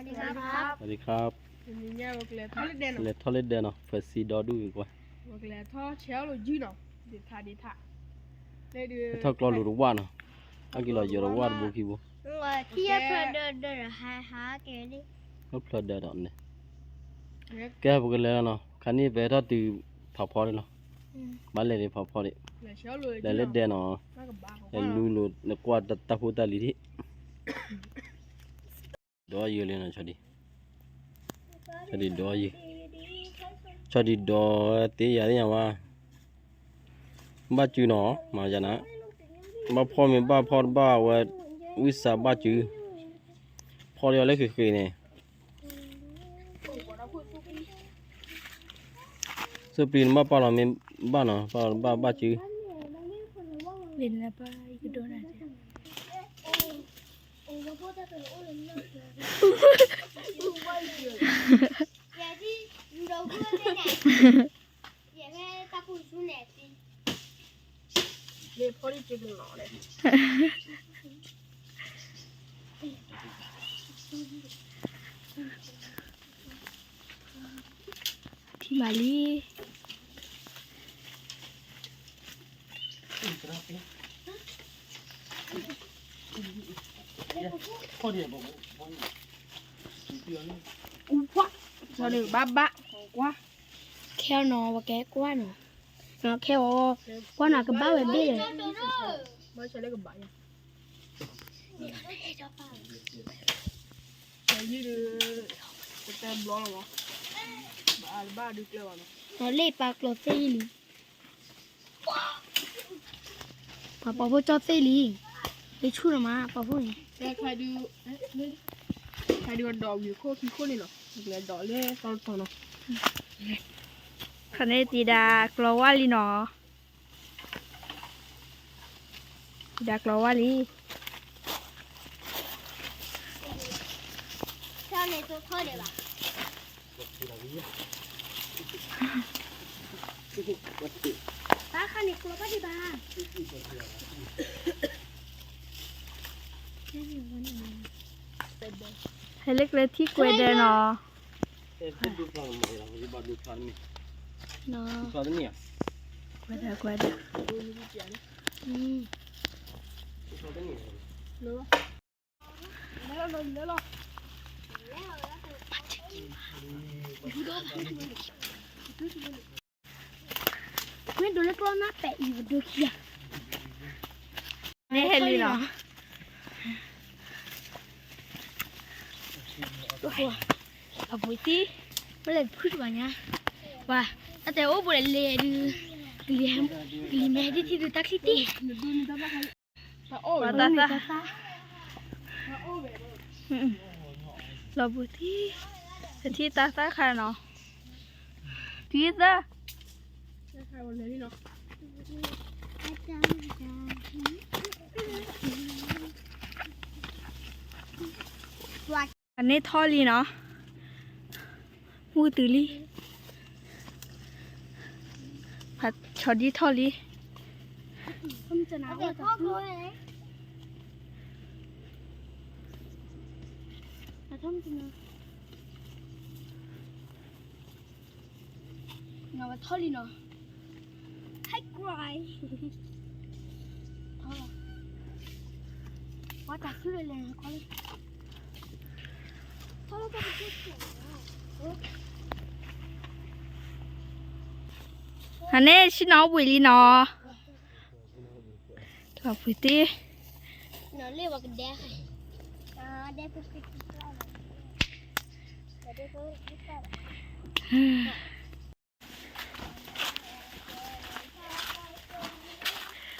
สวัสดีครับ လဲၤထီၣ်လၢဒဲနီၤ ဖဲစံဒီဒူၣ်ကွၢ် လဲၤထီၣ်လၢဒဲနီၤ ဖဲစံဒီဒူၣ်ကွၢ် အက့ၤလီၤယီၤတဝၣ်တဘိခံဘိ ဖျၢၣ်ဒဲဒီးန့ၣ် ကဲပကလဲၤလီၤနီၤ ခါန့ၣ်ပဟဲထီၣ်တုၤဖးဖီန့ၣ်လီၤ ဘၣ်လဲၤဒံးဖးဖီန့ၣ် လဲၤလၢဒဲနီၤ လဲၤလူၤလိာ်နကွၢ်တၢ်ဖိတၢ်လံၤထံၣ် ဒီးယိာ်လံနီၤ ဆီဒံၣ် ဆီဒံၣ်ဒီးယိာ် ဆီဒံၣ်ဒီးသ့ယၤသ့ၣ်ညါဝဲ ဘၣ်စုနီၤ မၤယၤနၤ ဘၣ်ဖီၣ်မ့ၢ်ဘၣ်ဖီၣ်တဘၣ်ဝဲ ဝံၣ်စးဘၣ်စု ဖီၣ်လၢယၤလၢဃ့ဃ့န့ၣ် စိပံနဘၣ်ပာ်လီၤမ့ၢ်ဘၣ်နီၤ ပာ်လီၤတဘၣ်ဘၣ်စု ထံၣ်မးလံ ဘၣ်ဘၣ် ကွၢ် ခဲအီၤနီၤ ပကဲကွၢ်နီၤ ခဲအီၤ ကွၢ်နီၤ ကဘၣ်ဝဲဘ့ၣ်လဲၣ် လၢပာ်ကျိာ်သ့လံ ပှၤပီဖိကၠီသ့လံ လၢဆူၣ်နီၤမး ပီဖိန့ၣ် ခါဒုးဒီးဝံၤခိၣ်ခံခိၣ်န့ၣ်နီၤ လဲၤဒီးလၢတီတီနီၤ ခါန့ၣ်တံၤဒါကျီဝါလံနီၤ တံၤဒါကျီဝါလံ ဟဲလၢကျဲထံၣ်ကွဲးဒဲးနီၤ ကွဲးဒဲး ကွဲးဒဲး မ့ၢ်ဒိးလၢကျီနၢ်ပဲာ်အံၤ ပဒိခံဂၤ န့ၣ်ဟဲလံနီၤ အပူၤသံ ပလဲၤဖုတဘၣ်ညါ ပှၤ တၢ်တဲအိၣ်ဘိလဲၤလဲၤဒုး ကလံၤမဲဒ်ထံဒုးတၢ်ချံတ့ၢ် ပှၤတၢ်သၣ် လီၤပူၤသံ တထံၣ်တၢ်သၣ်ခါနီၤ ထံသၣ် အန့ၣ်ထီၣ်လံနီၤ မုၢ်တုၤလံ ဖးဆီဒံထီၣ်လံ ထီၣ်လံနီၤ ဟဲကွၢ် ထီၣ်လီၤ ပှၤတၢ်ခုၣ်လၢလဲၤနၤခီလံ ထီၣ်လီၤ အန့ၣ်ဆ့ၣ်နီၤဝံၤလံနီၤ လီၤပူၤသံ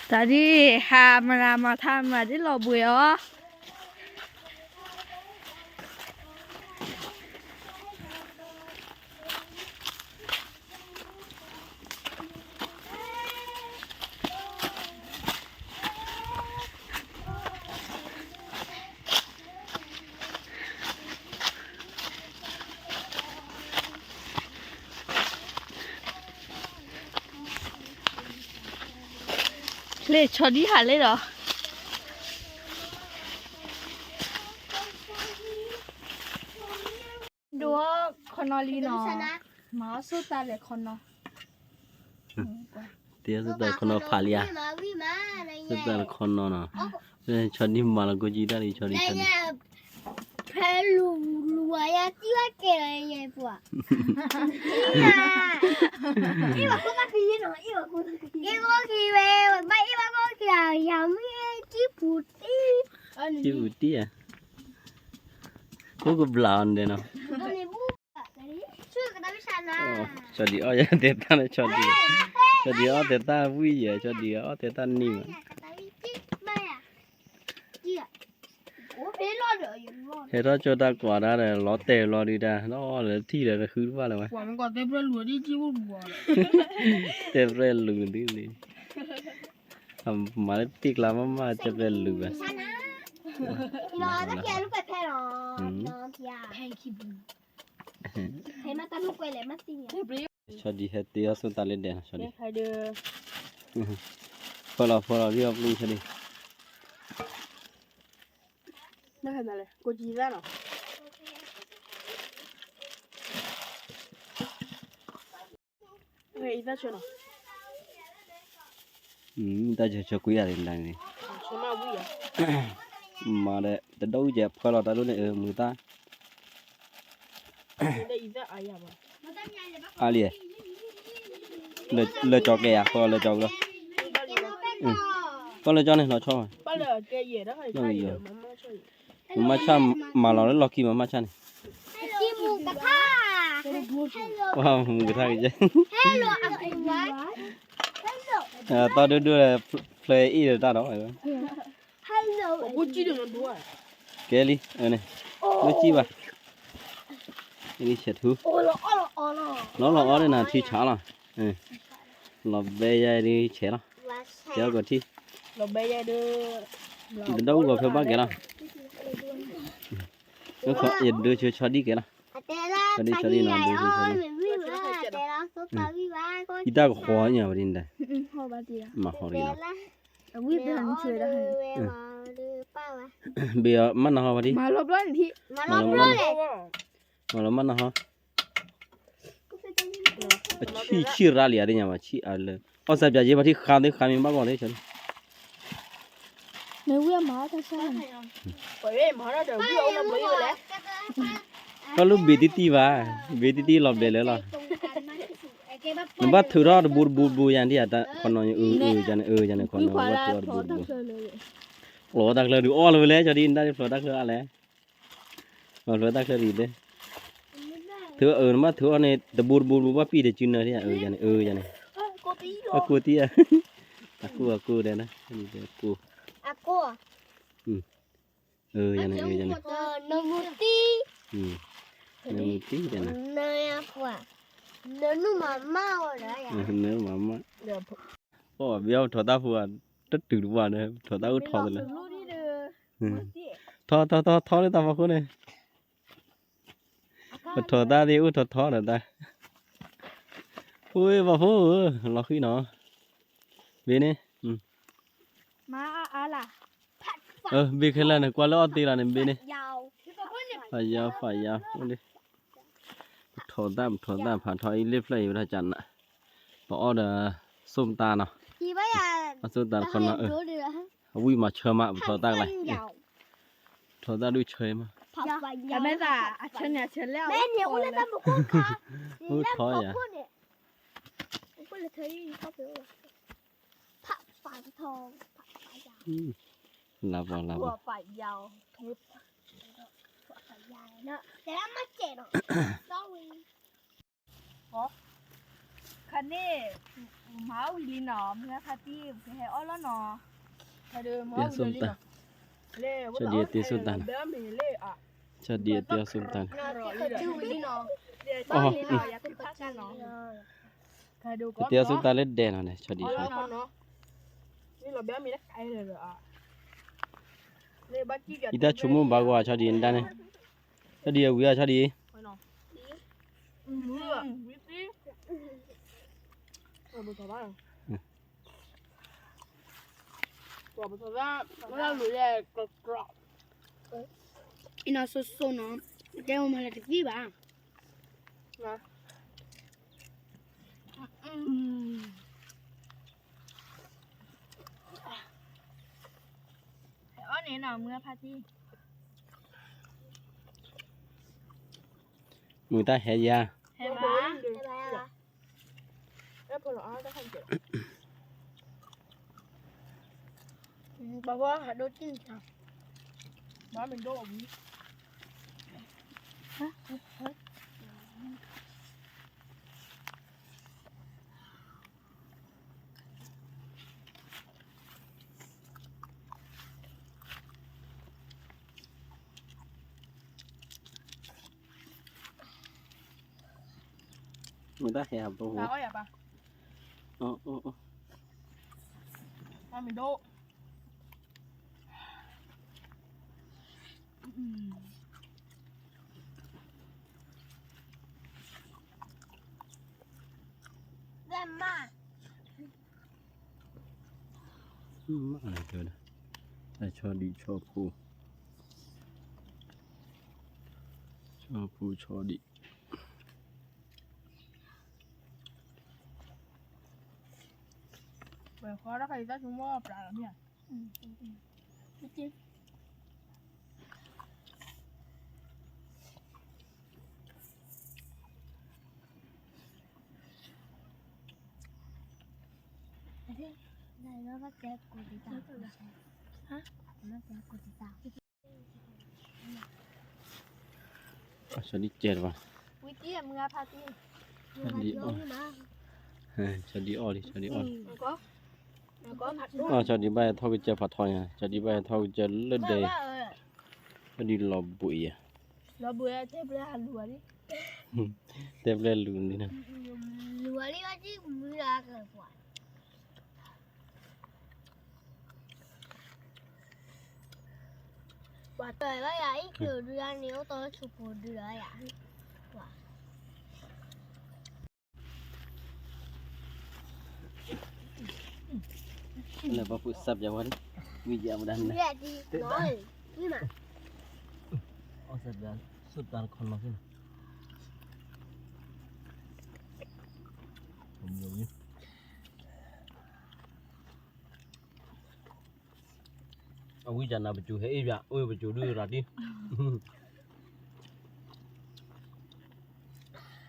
တၢ်ဒ်ဟးမရၤမၤထါမရၤဒ်လီၤဘှံးအီၤ လၢဆီဒံဟးလၢဒီး လီၤပူၤသံ ခီနီလံနီၤ, မၤအီၣ်ဆိၣ်သးလဲၤခီနီ, တဲအီၣ်ဆိၣ်သးလဲၤခီနီဖးလံဧါ, ဆိၣ်သးလဲၤခီနီနီၤ, ဆီဒံၣ်မၤလီၤကိၣ်ကံတၢ်လံ ဆီဒံၣ်, ဆီဒံၣ်, ဖဲလူၤလူၤဝဲယၤတံၢ်ဘၣ်ကဲလီၤယဲပှၤ, အ့ၣ်ဘၣ်ကိၣ်ကံဝဲ, ဘၣ်အ့ၣ်ဘၣ်ကိၣ်ကံ ယၤမ့ၢ်တံၢ်ပူၤတံၢ်, တံၢ်ပူၤတံၢ်ဧါ, အိၣ်ကဘျးအီၤဒဲးနီၤ, ဆီဒံၣ်အီၣ်ယၤတဲတၢ်န့ၣ် ဆီဒံၣ်, ဆီဒံၣ်အီၣ်တဲတၢ်ဝံၣ်ယဲ, ဆီဒံၣ်အီၣ်တဲတၢ်န့ၣ်မး ဟဲထီၣ်ကၠိတၢ်ကွၢ်တၢ်ဒီး လီၤတဲာ်လီၤဒုးတၢ် ဒီးလၢထံၣ်ဒီးတဃုတဘၣ်လၢၤဝဲ, တဲပျဲလူၤဒုးလံ, မၤလၢတ့ၢ်ကျါမးမး တဲပျဲလူၤဝဲ, ဆီဒံၣ်ဟဲတ့အီၣ်ဆိၣ်သးလၢဒဲးနီၤ ဆီဒံၣ်, ဖၢလီၤဖၢလီၤဒ်အီၣ်ပျူၢ်ဆီဒံၣ်, တၢ်ဆၢဆၢကွံာ်ယၤဒ်န့ၣ်, မၤဒီး တဒိၣ်အူကဲဖၢလီၤတၢ်ဒိၣ်န့ၣ် အမုာ်တၢ် အါလံ, လၢကၠီကဲယၤ ဖၢလီၤလၢကၠီကလီ, ဖၢလၢကၠီန့ၣ် လီၤဆီဘၣ်, မၤဆၣ်မၤလီၤလၢလီၢ်ခံမၤမၣ်ဆၣ်န့ၣ်, ပှၤမုာ်ကထါကဲ, တီၢ်ဒိၣ်ဒိၣ် ဖျၢၣ်အ့ၣ်ဒီးတၢ်ဒီး ကဲလံ, န့ၣ်, မ့ၢ်ကံၣ်ဘၣ်, လံဆဲးထူ, လီၤလီၤအီၣ်ဒ်နၤထံဆးလီၤ, လီၤဘဲယဲဒ်ဆဲးလီၤ, ဆဲးအီၣ်ကီးထံ, တဒိၣ်အူဂီၤဖဲဘၣ်ကဲလီၤ, ယဒိဆၢဆီဒံၣ်ကဲလီၤ, ဆီဒံၣ်ဆီဒံၣ်နီၤ, ဒိဆၢဆီဒံၣ်, ယတၢ်ကဃီညါဝဲဒ်န့ၣ်, မၤဟီရံၤလီၤ, ဘ့ၣ်အီၤမၢ်နၤဟီဝဲဒ်, မၤလီၤမၢ်နၤဟီ, အဆံၣ်ဆံၣ်ရၣ်လံဧါသ့ၣ်ညါဘၣ် ဆံၣ်အါလၢ, အီၣ်စၢ်ပၠးယ့ဘၣ်ထံၣ်ဃါသ့ၣ်ဃါမ့ၢ်ဘၣ်ဂီၢ်သ့ၣ်, မ့ၢ်ဝံအမၤအီၣ်တၢ်ဆၢ, တၢ်လၢဘ့ၣ်တံၢ်တံၢ်ဘၣ်, ဘ့ၣ်တံၢ်တံၢ်လီၤဘျဲးလၢလီၤ, နဘၣ်ထုးထီၣ်တဘူးတဘူးတဘူးယၤဒ်ယၤတၢ်ခီနီၤ အၢအၢယၤန့ၣ် အၢယၤန့ၣ်ခီနီၤ နဘၣ်ထုးထီၣ်တဘူးတဘူး, ဖျိးတၢ်ချၢဒုးအီၣ်လၢၤဝဲလဲၣ် ကၠီဒ်နတၢ်ဒ်ဖျိးတၢ်ချၢအါလဲၣ်, မၤဖျိးတၢ်ချၢဒ်လဲၣ်, ထုးအၢနဘၣ်ထုးအီၣ်န့ၣ် တဘူးတဘူးတဘူးဘၣ်ပံၢ်တစုနၢဒ်ယၤ အၢယၤန့ၣ် အၢယၤန့ၣ်, အကိၢ်တံၢ်, အကိၢ်တံၢ်, အကိၢ်ဒဲး, အကိၢ်, အၢယၤန့ၣ် အၢယၤန့ၣ်, နမူတံၢ်, နမူတံၢ်ယၤန့ၣ်, နမူမၤမၢ်, ပဘၣ်ပထီၣ်တၢ်ဖိဧါ, တတုၤတပှၢ်ဒီး ပထီၣ်တၢ်အိၣ်ထီတလၢ, ထီထီထီထီလၢတၢ်ဖီခိၣ်န့ၣ်, ပထီၣ်တၢ်သ့ၣ်အိၣ်ထီထီဒီးတၢ်, ဖိပှၤဖိဧၢ, လီၤဃံနီၤ, ဘ့ၣ်န့ၣ်, ဘ့ၣ်ခဲလၢာ်န့ၣ် ကွၢ်လၢအီၣ်တ့လီၤန့ၣ် ဘ့ၣ်န့ၣ်, ဖးယါဖးယါ, ပထီၣ်တၢ် ပထီၣ်တၢ် ဖးထီၣ်အံၤလ့ၣ်ဖျၢၣ်အံၤဝဲဒၣ်ကနး, ပအီၣ်ဒီး စိၢ်မတါနီၤ, အစိၢ်တၢ်တခီနီၤ, အဝံၣ်မၤဆၢမး ပထီၣ်တၢ်ကလဲၣ်, ပထီၣ်တၢ်ဒုးဆၢမး, အိၣ်ထီၣ်ယၤ, လၢပှၤလၢပှၤ, ခါန့ၣ်, မၤအီၣ်ဝံၤလံနီၤ မုၢ်ဂၤခါတံၢ် ပကဟဲအီၣ်လီၤနီၤ, တ့စိၢ်မတၤ, ဆီဒံးတ့စိၢ်မတၤ, ဆီဒံးတ့အီၣ်စိၢ်မတၤန့ၣ်, တ့အီၣ်စိၢ်မတၤလၢဒဲးနီၤန့ၣ် ဆီဒံး, ယတၢ်ဆိကမိၣ်ဘၣ်ကွၢ် ဆီဒံးနတၢ်န့ၣ်, ဆီဒံးအဝံၤအီၤ ဆီဒံး အံၤနီၤ စိၤစိၤနီၤ တဲဝဲမၤလၢတသံဘၣ်, အီၣ်န့ၣ်နီၤ မုၢ်ဖါတံၢ်, မုၢ်တၢ်ဟဲယၤ, ဟဲဘၣ်, ဟဲဘၣ်, ပှၤဖီဟးဒိတံၢ်, မ့ၢ်ဒိၣ်ဝံၤ မ့ၢ်တၢ်ဟဲဟးဘိ, မ့ၢ်ဒိၣ် ဆီဒံၣ်ဆီဖိ, ဆီဖိဆီဒံၣ်, ဝဲဃီတၢ်ခါအံၤတၢ်ဆိကမိၣ်ပျၢ်လီၤမ့ၢ်ဧါ, ဆီဒံၣ်ကဲတဘၣ်, ဆီဒံၣ်အီၣ်, ဆီဒံၣ်အီၣ်လံ ဆီဒံၣ်အီၣ်လံ, ဆီဒံၣ်ဘၣ်ဟဲထီၣ်ကစၢၢ်ဖးထီညါ, ဆီဒံၣ်ဘၣ်ဟဲထီၣ်ကစၢၢ်လၢဒဲ, ဆီဒံၣ်လီၤဘှံးယၤ, တဲပျဲလူၤန့ၣ် ပှၤတၢ်ဘၣ်ယၤ အံၣ်ကျိၤဒုဒၣ်န့ၣ် အိၣ်တီဆူဖိဒုဒၣ်ယၤ, လၢပှၤဖုးစပ်ယၤဝဲ, ဝံယၤဝဲဒၣ်န့ၣ်, အီၣ်စပ်ယၤ ဆိတၢ်တခီနီၤဖဲန့ၣ်, အဝံယၤနၤ ပစိၤဟဲအ့ၣ်ယၤ အိၣ်ပစိၤဒုရၤတံၢ်,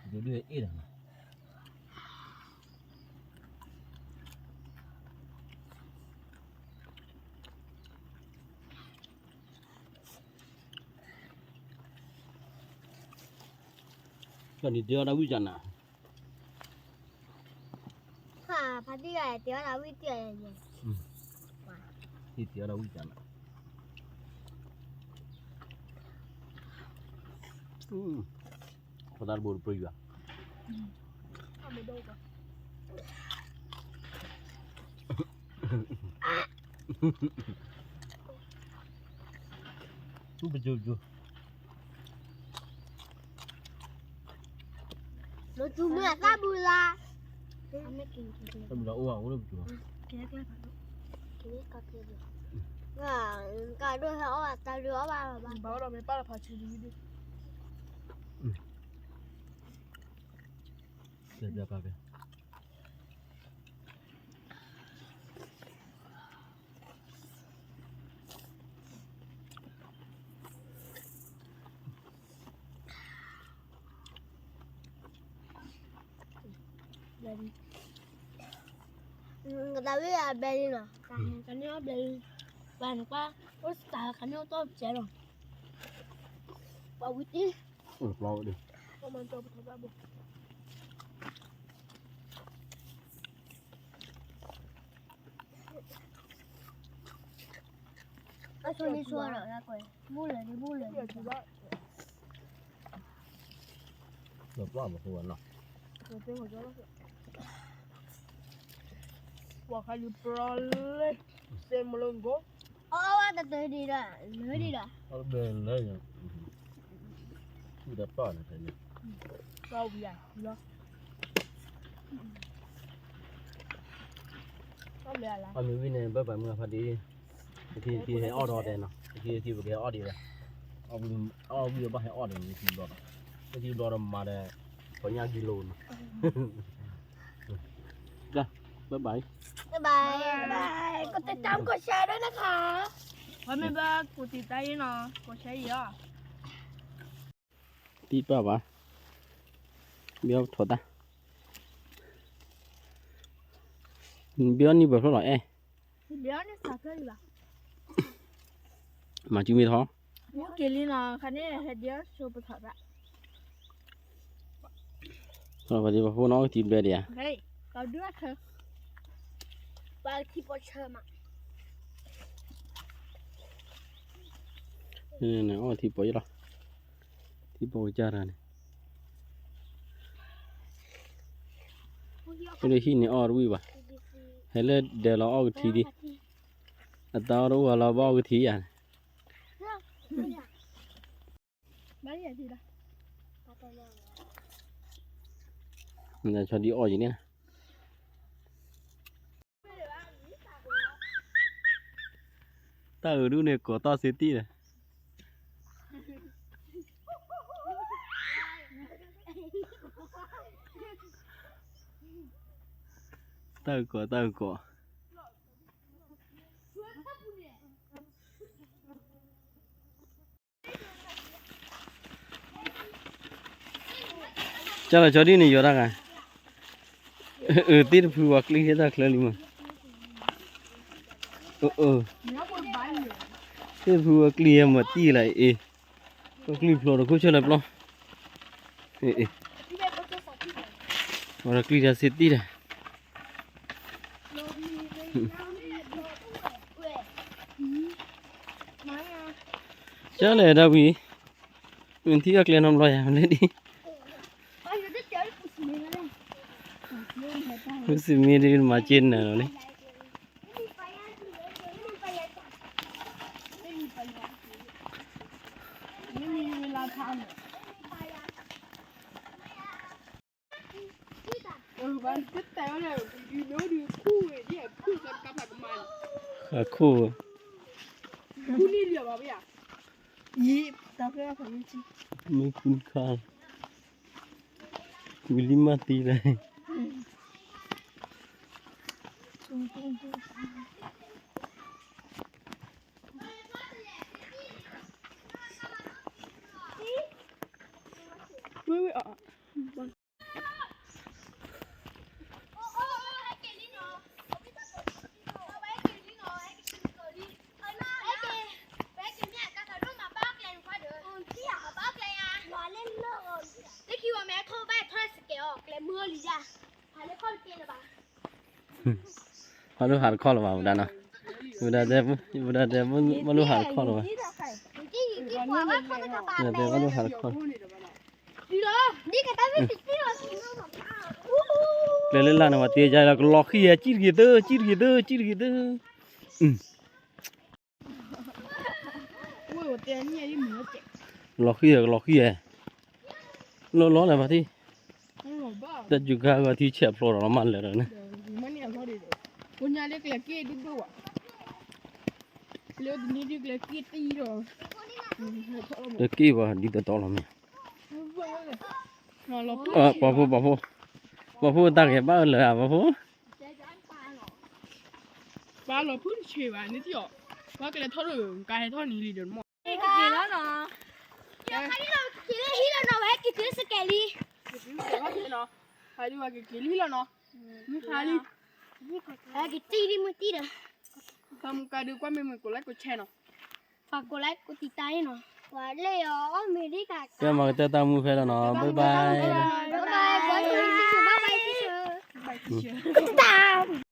ပစိၤဒုဟဲအ့ၣ်တၢ်နီၤ ကနံၤတ့အီၣ်တၢ်ဝံၣ်ကနၤ, ဖါတံၢ်ဂၤတ့အီၣ်တၢ်ဝံၣ်တံၢ်, တ့အီၣ်တၢ်ဝံၣ်ကနၤ, ဖိသၣ်တဘိတပြံယွၤ ပစိၤပစိၤ, မ့ၢ်တမ့ၢ်အသၣ်ဘုလါ, တၢ်ဘုလါအိၣ်ဘၣ်အိၣ်လၢပစိၤ, ကဒိၣ်ဟဲအီၣ်ဘၣ် တၢ်ဒုးအီၣ်ဘၣ်လီၤဘၣ်, ဘၣ်ဒီးမ့ၢ်ပၢ်လီၤဖးဆူလံဒုး, ကဲကဲကဲ ကသးဝံၣ်အဘဲလံနီၤ, ကန့ၢ်အီၣ်ဘဲလံ, ပှၤန့ၣ်ကွၢ်, အိၣ်စတၢ်ကန့ၢ်အီၣ်တီၢ်ပစဲလီၤ, ပှၤဝံၤတံၢ်, အဆိန့ၣ်ဆိဒီး လၢကွဲး ဘူၣ်လၢာ်ဒ်ဘူၣ်လၢာ်, ပျီမဖိနီၤ, ပှၤခါယူၤပျီလၢ စဲမလၢကိး, အီၣ်ဝဲတတၢၢ်ဒံးဒီး လၢဒံးဒီး အီၣ်တဘဲလၢ ဝံၤဒီးပၢ်န့ၣ် ပၢ်ဝံၤယၤလီၤ, အမ့ၢ်ဝံၤန့ၣ် ဘၣ်ပာ်မုၢ်ဖါတံၢ်, တထံၣ်တထံၣ်ဟဲအီၣ်ဒီးတဲနီၤ, တထံၣ်တထံၣ်ပကဟဲအီၣ်ဒံးဝဲ, အီၣ်ဝံၤဒီးဘၣ်ဟဲအီၣ်ဒံးဝဲ တထံၣ်ဘျီဒီး, တထံၣ်ဘျီဒီးမၤဒီး, ขออนุญาตกินโลนะ จ้ะ บ๊ายบาย บ๊ายบาย บ๊ายบาย กดติดตาม กดแชร์ด้วยนะคะ พอไม่เบอร์ กดติดตามเนาะ กดแชร์อีกอ่ะ တံၢ်ပၢ်ဘၣ် ဘၣ်ထီၣ်တၢ် ဘၣ်နံၣ်ပှဲၤဖျိလီၤအဲၣ် ဘၣ်နံၣ်စးဖျိလီၤ မၤစုမ့ၢ်ထီၣ် မူက့ၤလံနီၤ ခါန့ၣ် ဟဲဒံးဆိပထီၣ်ဘၣ် ပှၤဒံးပှၤဖိနီၤ အီၣ်ကထံဘျဲဒံးဧါ ပှၤဒုးအထၢ ပှၤကထံပိာ်ဆၢမး အီၣ်ကထံပိာ်ယလီၤ ထံပိာ်ကစၢ်တၢ်န့ၣ် ဟံၣ်န့ၣ်အီၣ်တဝံၣ်ဘၣ် ဟဲလၢဒဲးလီၤအီၣ်ကထံဒံး အတၢ်အီၣ်တအိၣ်ဘၣ်လီၤ ဘၣ်အီၣ်ကထံယၤန့ၣ် နဆီဒံးအီၣ်ယံၤန့ၣ် တၢ်အုးဒုးန့ၣ် ကိးတီၢ်စ့တံၢ်ဒီး တၢ်အုးကိး တၢ်အုးကိး ကၢ်လီၤကၠီဒ်န့ၣ်ယီၤတၢ်ဂၤ အၢ သ့ၣ်တဖုဝဲကျံဟဲတၢ်ချၢလံမး အၢ သ့ၣ်တဖုဝဲကျံဟဲမၤတံၢ်လၢအ့ ပကျံဖျိးတခိၣ်ဆၢလၢပျီ အ့ အ့ ဝဲကျံတၢ်စ့တံၢ်တၢ် ကၢ်လဲၣ်ဒၣ်ဝံၤ မ့ၢ်ထံၣ်အကျဲနီတဘျီယၤ မ့ၢ်လၢဒ် မ့ၢ်စံးမ့ၢ်ဒ်မၤက့ၤနၤလီၤလံ အခိၣ် မ့ၢ်ခူၣ်ခါ ဝံၤလံမၤသံလၢ ဝ့ၢ်ဝ့ၢ်အီၤ ဘၣ်လိၣ်ဟးတခီလီၤဘၣ် ဝဲဒၣ်နီၤ ဝဲဒၣ်တဲ ဘၣ်လိၣ်ဟးတခီလီၤဘၣ် ဝဲဒၣ်တဲဘၣ်လိၣ်ဟးတခီလီၤ ကျဲလၢလၢ်န့ၣ် ပှၤတ့ယါလီၤ ကလီၤဃံၤဧါ ကံၣ်တဂ့ၤသၢ ကံၣ်တဂ့ၤသၢ ကံၣ်တဂ့ၤသၢ ကလီၤဃံၤဧါ ကလီၤဃံၤဧါ လီၤလီၤလၢၤဘၣ်ထံၣ် တၢ်စူၤခါဂီၤထံဆဲးဖျိးဒီးလီၤမးလၢာ်ဒီးန့ၣ် တက့ၢ်ဘၣ်ဒ်သိးတီလီၤမ့ၢ် ပှၤဖိ ပှၤဖိ ပှၤဖိတၢ်ဂဲၤဘၣ်လၢာ်ဧါ ပှၤဖိ ပှၤလီၤဖုတဆံးဘၣ်န့ၣ်ထံၣ်အီၤ ပှၤကလဲၤထီၣ်ဒီး ကဟဲထီၣ်န့ၣ်လံဒီးမ့ၢ် က့ၤလီၤနီၤ က့ၤလၢဟံၣ်လီၤနီၤ ဝဲက့ၤတုၤစကဲးလံ ဖးဒိၣ်ဝဲက့ၤက့ၤလံလီၤနီၤ မုၢ်ဟါလံ က့ၤတံၢ်လံ မုၢ်တံၢ်ဒီး ဖးမုၢ်ကါဒုးကွၢ်မ့ၢ်မုၢ်ကိးlikeကိးshareနီၤ ဖးကိးlikeကိးတံၢ်တၢ်အံၤနီၤ ပှၤလၢအီၤအီၣ်မ့ၢ်ဒ်ကါ ကဲမၤကတၢၢ်တၢ်မူဖဲလီၤနီၤ bye bye bye bye bye bye bye bye bye